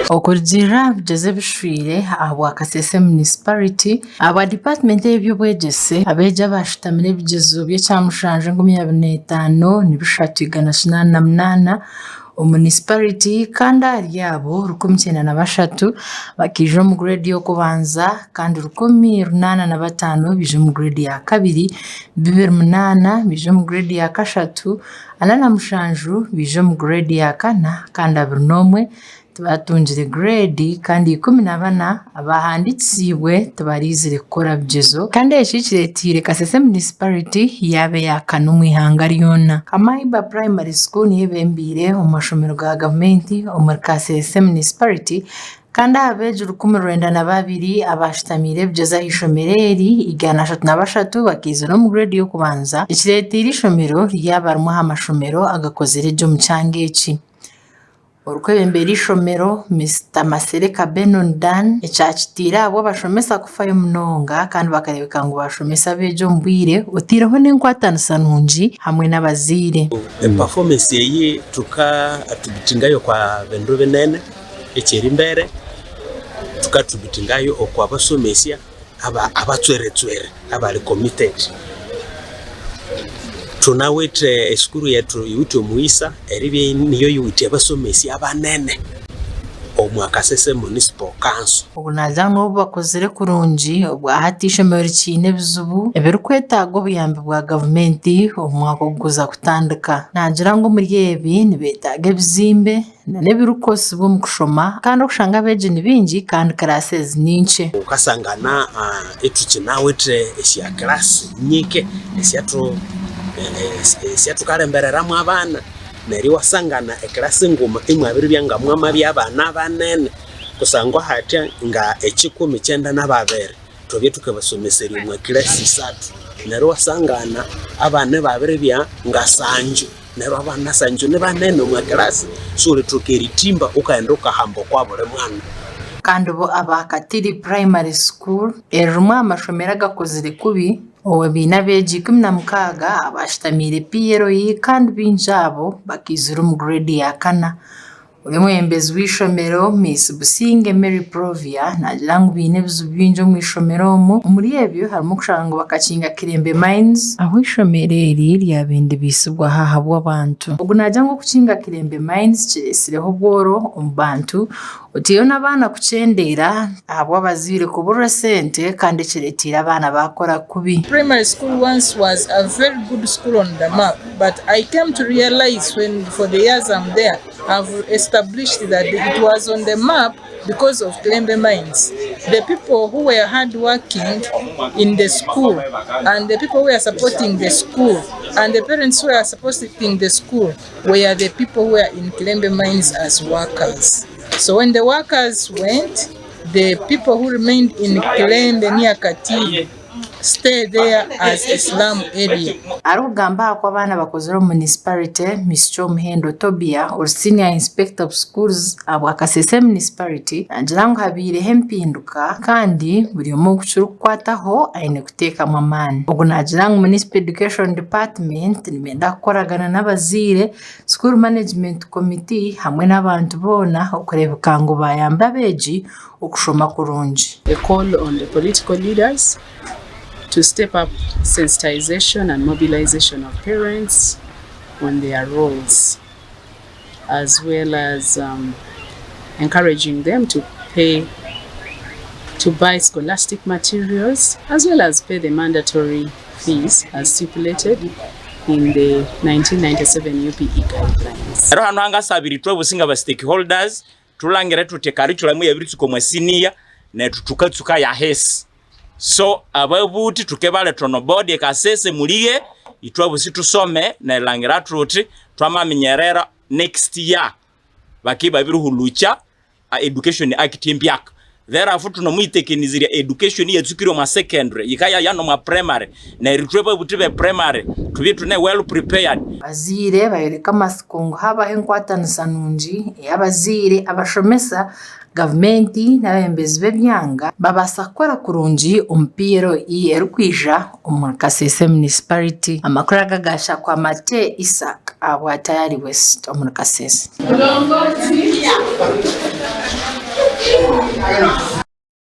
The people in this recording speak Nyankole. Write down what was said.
Okurugiirira aha bigyezo ebishwire ahabwa Kasese Munisiparite, ahabwa dipaatimenti ey'eby'obwegyese, abeegi abashutamire ebigyezo by'ekyamushanju 2025 ni 388 omu munisiparite kandi ahari abo 193 bakaija omu gureedi y'okubanza kandi 185 baija omu gureedi ya kabiri, 28 baija omu gureedi ya kashatu. 47 baija omu gureedi ya kana kandi 21 tibatungire gureedi kandi 14 abahandiikisiibwe tibaraizire kukora bigyezo kandi eki kireeteire Kasese Munisiparite yaaba eya kana omu ihanga ryona. Kamaiba Primary School niyo ebembeire omu mashomero ga gavumenti omuri Kasese Munisiparite Kandi aha beegi 192 abaashutamiire ebigyezo aha ishomero eri, 133 bakaizira omu gureedi y'okubanza, ekireeteire eishomero ryaba rimwe aha mashomero agakozire gye omu kyanga eki. Orikwebembera eishomero, Mister Masereka Benon Dan, ekyakiteire ahabw'abashomesa kufayo munonga kandi bakareebeka ngu baashomesa abeegi omu bwire otaireho n'enkwatanisa nungi hamwe n'abazaire. Epafomensi eyi tuka attributingayo kwa bindu binene. Eky'erimbere, tukatrubutingayo okwa basomesya abatsweretswere abari committed. Tunawithe esukuru yethu yiwithe omughisa eribya niyo yiwithe abasomesya abanene omwa Kasese Municipal Council. Ogu naagira ngu n'obu bakozire kurungi, obwa hati eishomero rikiine ebizibu ebirikwetaaga obuyambi bwa gavumenti omu mwaka ogurikuza kutandika. Naagira ngu omuri ebi nibeetaaga ebizimbe, n'ebirikukozesibwa omu kushoma kandi okushanga abeegi ni baingi kandi kiraasi ezi ni nkye. Okasangana itukinawithe esya class nyike esyathukalembereramu abana neryo iwasangana eclass nguma imwabiribya ngamwamabya abana banene kusangwa hathya nga ekikumi kyenda nababiri thwabya thukabasomeserya omwa class isathu neryo iwasangana abana ibabiribya ngasanju. Neryo abana sanju nibanene omwa class siwulithoka eritimba wukaghenda wukahamba okwa buli mwana. Kandi bo aba Katiri Primary School eririmu amashomero agakozire kubi obwo baine abeegi 16 abashutamiire PLE kandi baingi abo bakaizire omu grade ya kana. Omwebembezi w'eishomero Miss Businge Mary Provia naagira ngu baine ebizibu bingi omu ishomero omu. Omuri ebyo harimu okushanga ngu bakakinga Kilembe Mines ahu eishomero eri ryabaire niribaisibwaho ahabw'abantu. Ogu naagira ngu okukinga Kilembe Mines kiretsireho obworo omu bantu oteireho n'abaana kukyendeera ahabw'abazaire kuburwa esente kandi ekireteire abaana baakora kubi. Primary school once was a very good school on the map but I came to realize when for the years I'm there have established that it was on the map because of Kilembe mines. The people who were hard working in the school and the people who were supporting the school and the parents who were supporting the school were the people who were in Kilembe mines as workers. So when the workers went, the people who remained in Kilembe near Katiri stay there as a slum area. Arikugamba aha ku abaana bakozire omu munisiparite, Miss Kyomuhendo Tobia ori Senior Inspector of Schools ahabwa Kasese Municipality naagira ngu habaireho empinduka kandi buri omwe ogu kirikukwataho aine kuteekamu amaani. Ogu naagira ngu Municipal Education Department nibenda kukoragana n'abazaire, School Management Committee hamwe n'abantu boona okureebeka ngu baayamba abeegi okushoma kurungi. A call on the political leaders to step up sensitization and mobilization of parents on their roles as well as um, encouraging them to pay to buy scholastic materials as well as pay the mandatory fees as stipulated in the 1997 UPE guidelines. Rero hanu hangasabira itwe businga ba stakeholders Tulangire tuti curriculum yabiritsuka omwa senior nethu tukatsuka yahesi. So ababuthi tukebaletha ono board e Kasese mulighe ithwe abosi tusome nerilangira thuthi twamaminyerera next year bakibya babirihulukya education act embyaka. Therefore tunemuyithekanizirya education eyatsukire omwa secondary yikayaya nomwa primary neryo ithwe ababuthi be primary thubye ithune well prepared. Abazaire bayoreka amatsiko ngu haabaho enkwatanisa nungi ey'abazaire, abashomesa, gavumenti n'abeebembezi b'ebyanga babaasa kukora kurungi omu PLE erikwija omuri Kasese Munisiparite. Amakuru aga gaashakwa Mate Isaac. ahabwa Tayari West omuri Kasese.